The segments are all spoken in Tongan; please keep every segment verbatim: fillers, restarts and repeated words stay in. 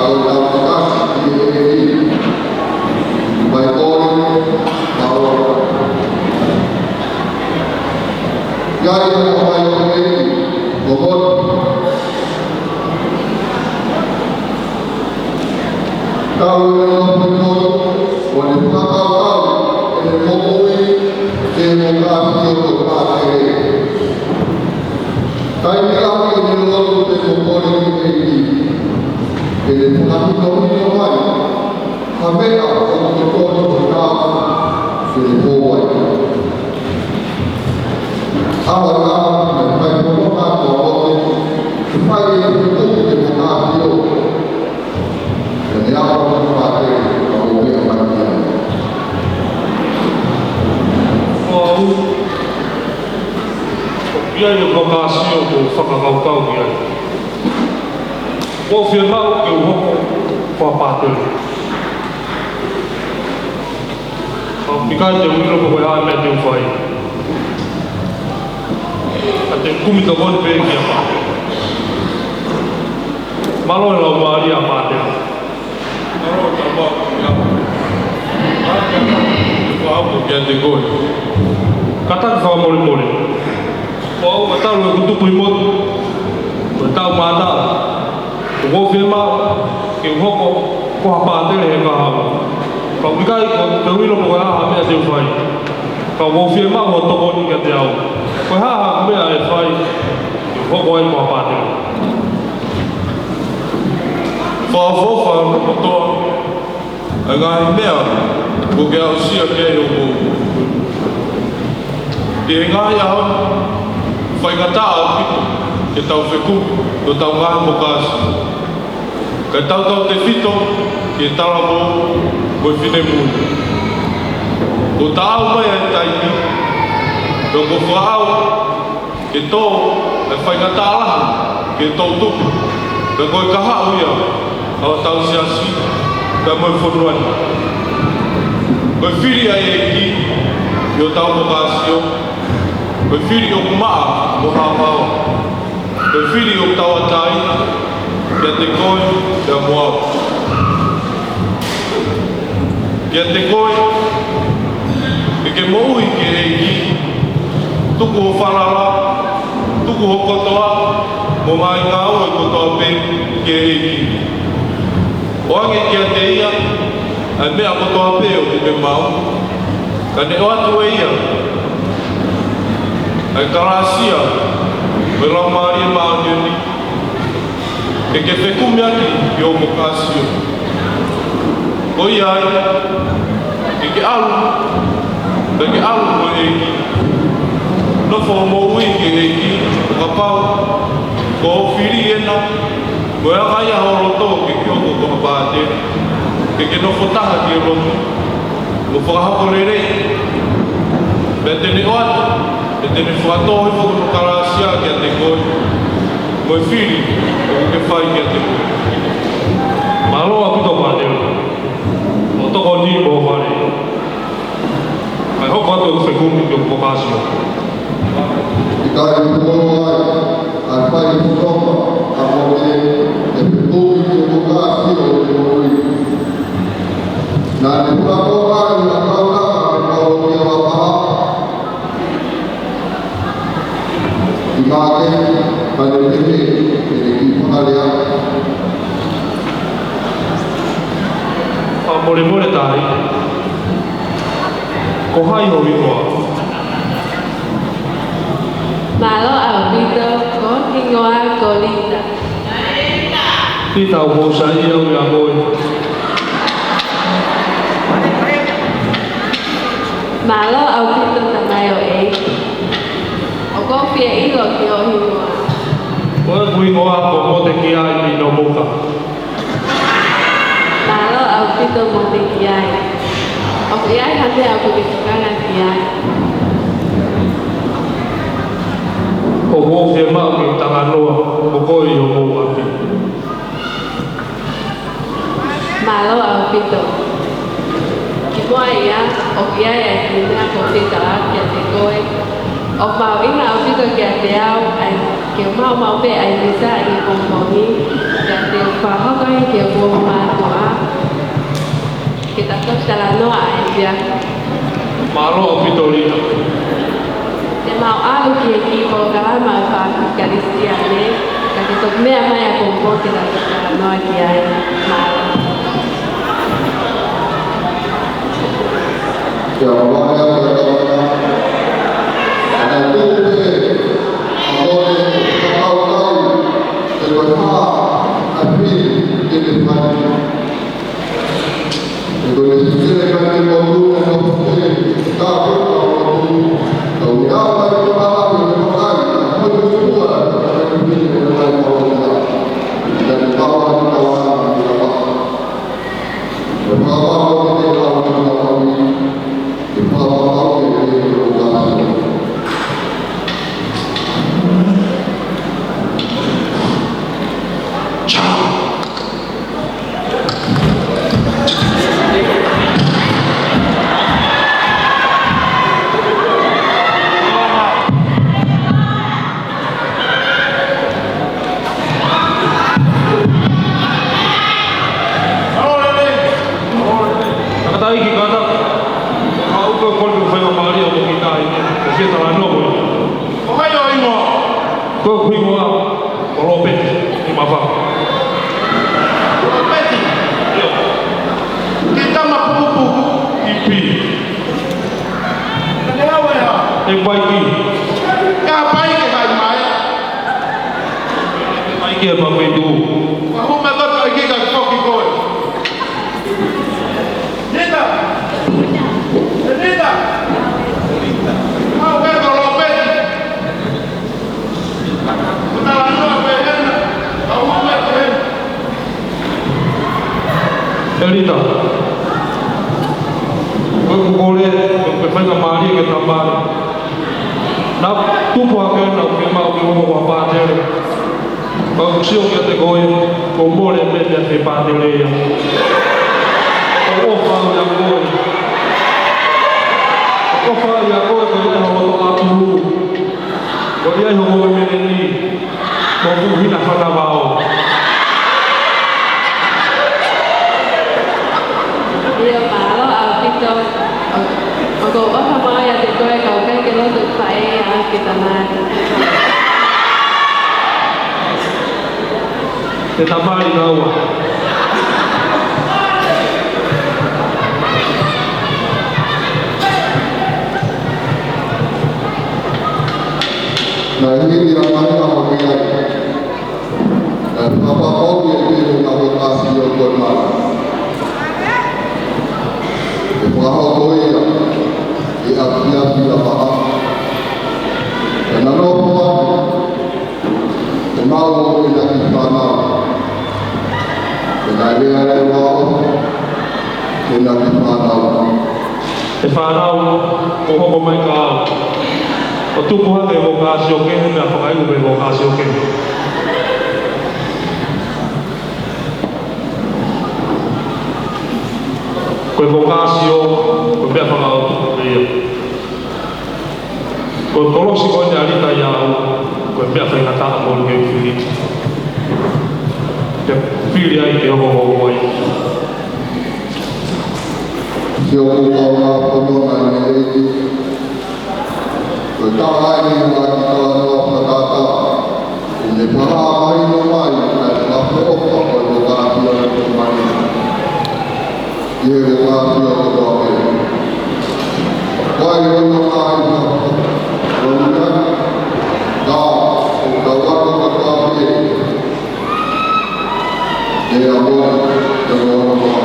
Kau tau takasi ki he ʻEiki. Mai kole, kau. ʻIa ia ko mai o ʻEiki, ko Moti. Kau e no ko ko, ʻo ne fakakaukau, ʻene moʻui, ke mo ka ki o ko pātele. Taimi lahi ʻene lotu pea mo kole ki he ʻEiki. Ke ne fakahinohino mai ha meʻa ʻoku totonu ke tau ke ne pō ai. ʻAho ʻe taha, naʻe fai hono kātoa ʻo te, ke fai e fekumi ke mo ka ki o. Pea ne ʻalu ʻa e pātele, ʻa ʻo meʻa mai ki ai. Ko au, ʻoku ʻi ai e mo ka ki o ʻoku ou fakakaukau ki ai. ʻOku ou fiemaʻu ke u hoko ko ha pātele. Ka ʻoku ʻikai te u ʻilo pe ko e hā e meʻa te u fai. Ka te u kumi tokoni pē ki ha pātele. Mālō e laumālie ʻa pātele. Mālō e tama, ia. Mālō e tama, ʻoku ou kiate koe. Kātaki fakamolemole. Ko au ʻoku talu ʻeku tupu ʻi motu. Ko e taʻu mā taʻu. ʻOku ou fiemaʻu ke u hoko ko ha pātele he kahaʻu. Ka ʻoku ʻikai te u ʻilo pe ko e hā ha meʻa te u fai. Ka ʻoku ou fiemaʻu hoʻo tokoni kiate au. Ko e hā ha meʻa ʻe fai ke u hoko ai ko ha pātele. Fakaʻofoʻofa kotoa ʻa e ngaahi meʻa kuo ke aʻusia ki ai hoʻo moʻui. ʻI he ngaahi ʻaho ni, faingataʻa ʻaupito ke tau fekumi ki hotau ngaahi mokasi. Kae tautautefito ki he talavou mo e finemui. Kuo taʻau mai ʻa e taimi, pea kuo fakaʻau ke tō e faingataʻa lahi ki he toʻutupu, pea ko e kahaʻu ia ʻa hotau siasi, pea mo e fonua ni. Ko e fili ʻa e ʻEiki ʻi hotau mokasio, ko e fili ʻoku maʻa mo haohaoa. Ko e fili ʻoku tauʻatāina kiate koe pea mo au. Kiate koe, ke ke moʻui ki he ʻEiki, tuku hoʻo falala, tuku hoʻo kotoa, mo e ngaahi ngāue kotoa pē ki he ʻEiki. ʻOange kiate ia ʻa e meʻa kotoa pē ʻoku ke maʻu, kae ne ʻoatu ʻe ia ʻa e kalāsia mo e Laumālie Māʻoniʻoni ke ke fekumi ʻaki ʻi hoʻo mokasio. Ko ia ai, ke ke ʻalu, ke ke ʻalu mo e ʻEiki. Nofo hoʻo moʻui ki he ʻEiki, ʻo kapau ko hoʻo fili ena, ko e anga ia hoʻo loto ke ke hoko ko ha pātele, ke ke nofo taha ki he lotu, mo fakahoko lelei, pea te ne ʻoatu, pea te ne fakatō hifo hono kalāsia kiate koe, mo e fili ʻoku ke fai kiate koe. Mālō ʻaupito pātele. Hoʻo tokoni mo e fale. Kae hoko atu ʻeku fekumi ki hoʻo mokasio. ʻIkai pō ai, ʻa e fai ʻi Tonga, ʻa Mote, ʻe fekumi ki hoʻo mokasio ʻi he moʻui. Naʻa ne fakahoko ai ʻa e kaunanga ʻo e kau kia Vavaha. ʻI Māketi, pea ne pehē ʻene kiʻi fakalea. Fakamolemole tali. Ko hai ho hingoa? Mālō ʻaupito, ko hoku hingoa ko Lita. Lita, ʻoku ou saiʻia au ia koe. Mālō ʻaupito tamai ʻo e ʻEiki. ʻOku ou fie ʻilo ki hoʻo hingoa. Ko ʻeku hingoa ko Motekiai Minomuka. Mālō ʻaupito Motekiai. ʻOku ʻi ai ha meʻa ʻoku ke tokanga ki ai? ʻOku ou fiemaʻu ke u talanoa mo koe ʻi homou ʻapi. Mālō ʻaupito. Kimuʻa ia, ʻoku ʻi ai ʻa e kiʻi meʻa ʻoku ou fie talaatu kiate koe. ʻOku mahuʻinga ʻaupito kiate au, ʻa e ke u maʻu maʻu pē ʻa e visa ʻi he pongipongi, kiate Fakahoko ia ke u ʻofa mātuʻa, ke ta toki talanoa ʻa e efiafi. Mālō ʻaupito Lita. Te mau ʻalu ki he kiʻi polokalama ʻo e fāmili Kalisitiane, ka ke toki meʻa mai ʻapongipongi ke ta toki talanoa ki ai. Mālō. Kia ora, ora, ora. Ana tupe, amore, kakau, kakau, te koe hā, a pili, te te fai. Te koe ne sukele ka te motu, te motu, te ka, ka motu, ka ui a, ka te motu, te motu, te motu, te motu, te motu, Tangataʻeiki kātaki, ʻoku ou kole ke u faingamālie ʻo toki ʻai ke fie talanoa mo ia. Ko hai ho hingoa? Ko hoku hingoa ko Lopeti Nimafaka. Lopeti? ʻIo. Ke tama pupuku ipi. Ka ke hau e hā? E paiki. Ka paiki hai mai? Paiki e mafetu. Ka hū mai koe paiki ka foki koe. Nita! Nita! Mau ke ko Lopeti. Ko talanoa pē hena. Au mau ke hena. ʻE Lita, ko ʻeku kole, ko e faingamālie ke ta mali. Naʻá ku tupu hake naʻá ku fiemaʻu ke u hoko ko ha pātele. Ka ʻoku ou sio kiate koe, kuo mole e meʻa ke pātele ia. ʻOku ou ʻofa au ʻia koe. ʻOku ou ʻofa au ʻia koe, ko ia ho loto ʻatulu. Ko ia ho moʻui meleni. Ko hoku hina fana vao. ʻIo, mālō ʻaupito. ʻO, ʻoku ou ʻofa mai ʻiate koe ka ʻoku ʻikai ke loto faʻē ʻa ke ta mali. Te ta mali naua. Naʻe hili ʻa Maria mo Mele. Naʻe fakapapauʻi ʻe Pita ʻa e vokāsio ko e mali. ʻE fakahoko ia ʻi he ʻapiapi ʻa Paʻa. Pea naʻe nofo atu ʻemau moʻui ʻaki fānau. Pea naʻe lea leva ʻo ʻena kiʻi fānau. ʻE fānau, kuo hoko mai ka au. ʻO tupu hake e vokāsio kehe, pea fakaʻuhinga e vokāsio kehe. Ko e vokāsio, ko e meʻa fakaʻotua ia. Ko e kolosi ko eni ʻa Lita ʻiate au, ko e meʻa faingataʻa moʻoni ke u fili. Ke fili ai ke hoko ko au ai. Sio ko au ʻa Pono na ne iti. Ko e taha eni ʻa e kiʻi talanoa fakatātā. ʻI he fakahā mai ʻo mai, ʻa e fakaʻofoʻofa ko e vokāsio ʻo mai. ʻI he vokāsio kotoa pē. Vai ʻo mai, ʻo mai, ka, ʻo ka vako kotoa pē. ʻE a moa, ʻe moa moa.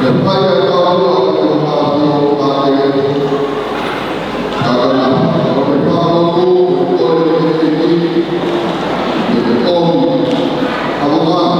ʻE fai ʻa e ka moa, ʻe moa moa, ʻe moa moa.